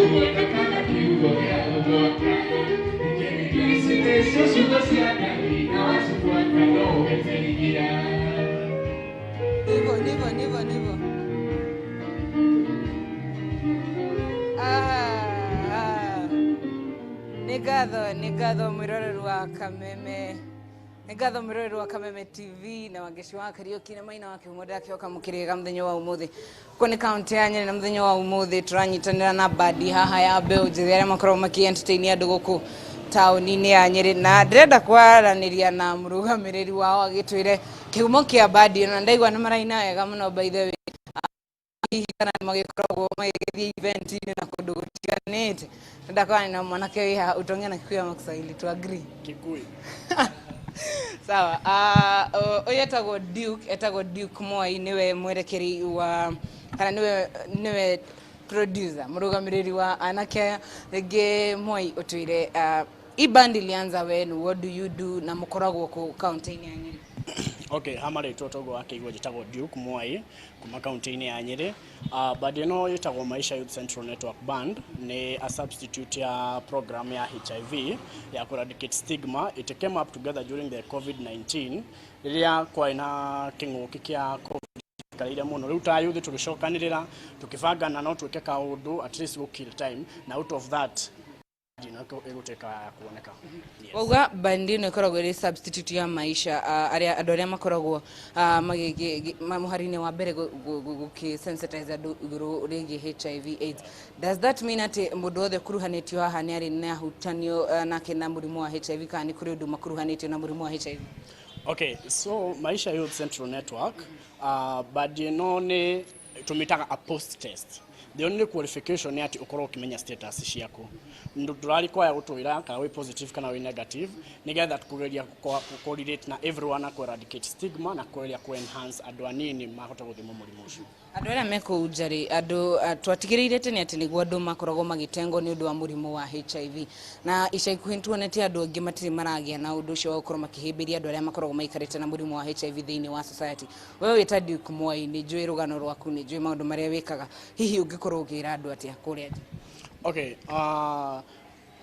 Kuonekana kiugo gĩa gũcokia. Ici nĩcio ciugo cia Ngai na wacibuata no ũgeterithia. Hivyo ndivyo ndivyo ndivyo. Ah, ah. Nĩ ngatho, nĩ ngatho mwĩroreri wa Kameme, nĩ ngatho mwĩroreri wa Kameme TV na Wangeci wa Kariũki na Maina wa Kĩhumo. Ndakĩhoka mũkĩrĩga mũthenya wa ũmũthĩ. Kuo nĩ kaunti ya Nyĩrĩ na mũthenya wa ũmũthĩ tũranyitanĩra na bandi haha ya mbeũ njĩthĩ arĩa makoragwo makĩ entertain andũ gũkũ taũni-inĩ ya Nyĩrĩ, na ndĩrenda kwaranĩria na mũrũgamĩrĩri wao agĩtwĩre kĩhumo kĩa bandi ĩno, na ndaigua nĩ maraina wega mũno, by the way. Hihi kana nĩ magĩkoragwo magĩgĩthiĩ event-inĩ na kũndũ gũtiganĩte? Ndakwana na mwanake wĩ haha. Utaongea na Kikuyu ama Kiswahili? Tu agree. Kikuyu. Sawa. Ũyũ etagwo Duke, etagwo Duke Mwai, nĩwe mwerekeri wa kana nĩwe producer, mũrũgamĩrĩri wa anake aya. Rĩngĩ Mwai, ũtwĩre hii band ilianza when, what do you do, na mũkoragwo kũ kaunti-inĩ ya Nyĩrĩ? Okay, ha marĩtwa toguo wakĩigua, njĩtagwo Duke Mwai kuma kaunti-inĩ ya Nyĩrĩ. Band ĩno ĩtagwo Maisha Youth Central Network Band, nĩ a substitute ya program ya HIV ya ku eradicate stigma. It came up together during the COVID-19, rĩrĩa kwarĩ na kĩng'ũki kĩa COVID karĩire mũno. Rĩu ta youth tũgĩcokanĩrĩra, tũkĩbangana no twĩke kaũndũ at least go kill time, na out of that ĩno ĩgũtuĩka ya kuoneka. Yes. Wauga bandi ĩno ĩkoragwo ĩrĩ substitute ya maisha, arĩa andũ arĩa makoragwo mũhari-inĩ wa mbere gũkĩ sensitize andũ igũrũ rĩgiĩ HIV AIDS. Does that mean atĩ mũndũ wothe ũkuruhanĩtio haha nĩ arĩ na hutanio nake na mũrimũ wa HIV, kana nĩ kũrĩ ũndũ makuruhanĩtio na mũrimũ wa HIV? Okay, so Maisha Youth Central Network, band ĩno nĩ tũmĩtaga a post test. The only qualification nĩ atĩ ũkorwo ũkĩmenya status ciaku. Ndũrarikwaya gũtwĩra kana wĩ positive kana wĩ negative, nĩgetha kũgeria correlate na everyone na eradicate stigma na kũgeria ku enhance andũ anini mahote gũthimwo mũrimũ ũcio. Andũ arĩa me kũu nja rĩ, andũ twatigĩrĩire tene atĩ nĩguo andũ makoragwo magĩtengwo nĩ ũndũ wa mũrimũ wa HIV, na ica ikuhĩ nĩtuonete andũ aingĩ matirĩ maragĩa na ũndũ ũcio wa gũkorwo makĩhĩmbĩria andũ arĩa makoragwo maikarĩte na mũrimũ wa HIV thĩinĩ wa society. Wewe wĩta Duke Mwai, nĩ njũĩ rũgano rwaku, nĩ njũĩ maũndũ marĩa wĩkaga. Hihi ũngĩkorwo ũkĩra andũ atĩa kũrĩa nja? Okay,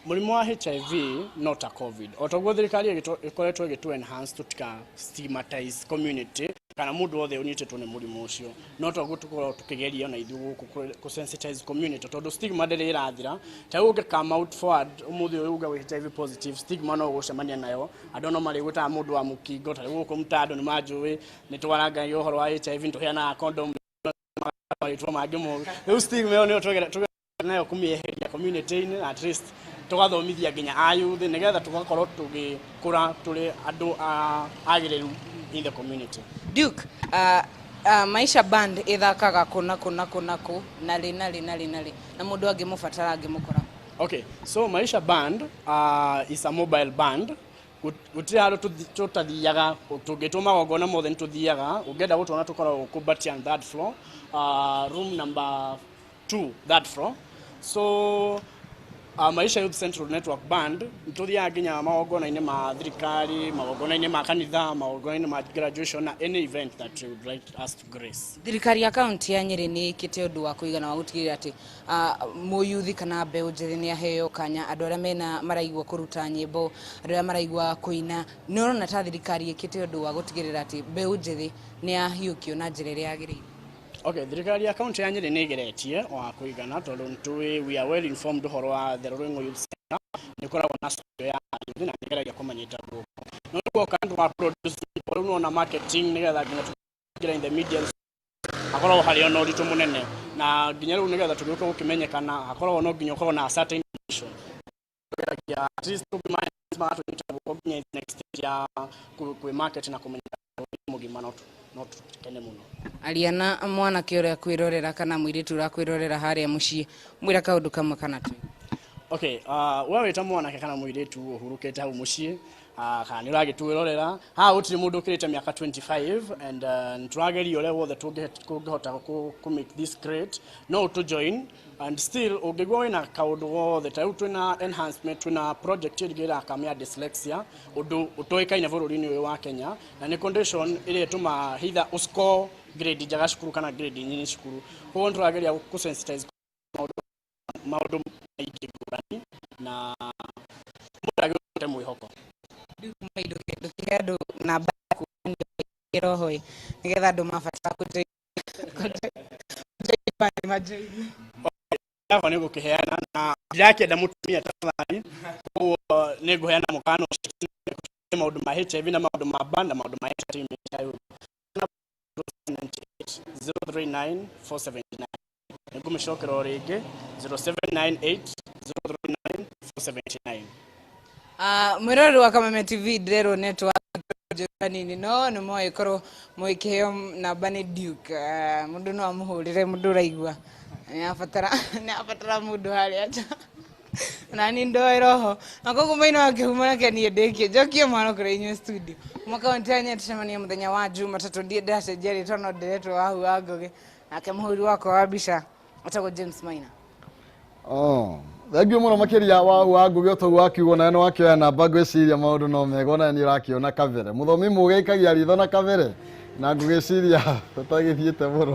mũrimũ wa HIV no ta COVID. O toguo thirikari ĩkoretwo ĩgĩtũ enhance tũtika stigmatize community kana mũndũ wothe ũnyitĩtwo nĩ mũrimũ ũcio, no toguo tũkoragwo tũkĩgeria ona ithuĩ gũkũ kũ sensitize community, tondũ stigma ndĩrĩ ĩrathira. Ta rĩu ũngĩ come out forward ũmũthĩ ũyũ uge wĩ HIV positive, stigma no ũgũcemania nayo. Andũ no marĩgwĩtaga mũndũ wa mũkingo. Ta rĩu gũkũ mtaa andũ nĩ manjũĩ, nĩ twarangagia ũhoro wa HIV, nĩ tũheanaga condom, marĩtwa mangĩ moru. Rĩu stigma ĩyo nĩyo tũgeragia nayo kũmĩeheria community-inĩ, na at least tũgathomithia nginya a youth, nĩgetha tũgakorwo tũgĩkũra tũrĩ andũ agĩrĩru in the community. Duke, Maisha Band ĩthakaga kũ na kũ na kũ na kũ, na rĩ na rĩ na rĩ na rĩ, na mũndũ angĩmũbatara angĩmũkora? Okay, so Maisha Band is a mobile band. Gũtirĩ handũ tũtathiaga. Tũngĩtwo magongona mothe nĩ tũthiaga. Ũngĩenda gũtuona, tũkoragwo Kumbatian third floor, room number 2, third floor. So Maisha Youth Central Network Band nĩ tũthiaga nginya magongona-inĩ ma thirikari, magongona-inĩ ma kanitha, magongona-inĩ ma graduation na any event that you would like us to grace. Thirikari ya kaunti ya Nyĩrĩ nĩ ĩkĩte ũndũ wa kũigana wa gũtigĩrĩra atĩ mũyuthi kana mbeũ njĩthĩ nĩ aheo kanya, andũ arĩa mena maraigua kũruta nyĩmbo, andũ arĩa maraigua kũina? Nĩ ũrona ta thirikari ĩkĩte ũndũ wa gũtigĩrĩra atĩ mbeũ njĩthĩ nĩ yahiũkio na njĩra ĩrĩa yagĩrĩire? Okay, thirikari ya kaunti ya Nyĩrĩ nĩ ĩgeretie wa kũigana, tondũ nĩtũĩ, we are well informed ũhoro wa the Rũrĩng'o Youth Center, nĩ ĩkoragwo na studio ya youth na nĩ ĩgeragia kũmanyita guoko. No rĩu guoka nĩ wa produce nyĩmbo, rĩu nĩwona marketing, nĩgetha nginya tũingĩre in the media, hakoragwo harĩ ona ũritũ mũnene, na nginya rĩu nĩgetha tũgĩũke gũkĩmenyekana, hakoragwo no nginya ũkorwo na a certain vision. Tũgeragia at least tũngĩmanage magatũnyita guoko nginya next stage ya kwĩ market na kũmenyekana bũrũri mũgima, no tũkene mũno. Aria na mwanake ũrĩa kwĩrorera kana mũirĩtu ũrĩa kwĩrorera harĩa mũciĩ, mwĩra kaũndũ kamwe kana twĩ. Okay, we wĩta mwanake kana mũirĩtu ũhurũkĩte hau mũciĩ, kana nĩ ũragĩtwĩrorera haha, gũtirĩ mũndũ ũkĩrĩte mĩaka 25, and nĩtũrageria ũrĩa wothe tũngĩhota kũ make this great. No ũtũ join, and still ũngĩigua wĩna kaũndũ gothe, ta rĩu twĩna enhancement, twĩna project ĩrĩa ĩrakama ya dyslexia, ũndũ ũtoĩkaine bũrũri-inĩ ũyũ wa Kenya, na nĩ condition ĩrĩa ĩtũmaga either ũscore grade njega cukuru kana grade nyinyi cukuru. Koguo nĩtũrageria kũ sensitize maũndũ Maingĩ ngũrani na mũndũ agĩrĩirwo mwĩhoko. Ndũkĩhe andũ namba yaku roho ĩ, nĩgetha andũ mabatara kũjoin band majoin. Yakwa nĩ gũkĩheana na ndirakĩenda mũtumia tafadhali, koguo nĩ ngũheana mũkana ũcio maũndũ ma HIV na maũndũ ma band na maũndũ ma entertainment ya 039 479. Nĩ ngũmĩcokera o rĩngĩ, 0798 039 479. Mwĩroreri wa Kameme TV, ndĩrerwo network njũru hanini, no nĩ moĩ korwo mũgĩkĩheo namba nĩ Duke, mũndũ no amũhũrĩre. Mũndũ ũraigua nĩ abatara mũndũ harĩa nja na ni ndoĩ roho na koguo maina wa kĩhumo. Reke niĩ ndĩkie njokie mwana kũrĩ inyuĩ studio mwaka wa ntanya. Tũcemanie mũthenya wa Jumatatũ. Ndiĩ ndacenjia rĩtwa, no ndĩretwo Wahu wa Ngũgĩ, nake mũhũri wakwa wa mbica etagwo James Maina. Oh, thengiũ mũno makĩria wa Ngũgĩ. Ũtoguo wakiugo nawe nĩ wakĩoya namba, ngwĩciria maũndũ no mega. Ona nĩ ũrakĩona kabere mũthomi mũgĩ aikagia ritho na kabere, na ngũgĩciria ũtagĩthiĩte mũno.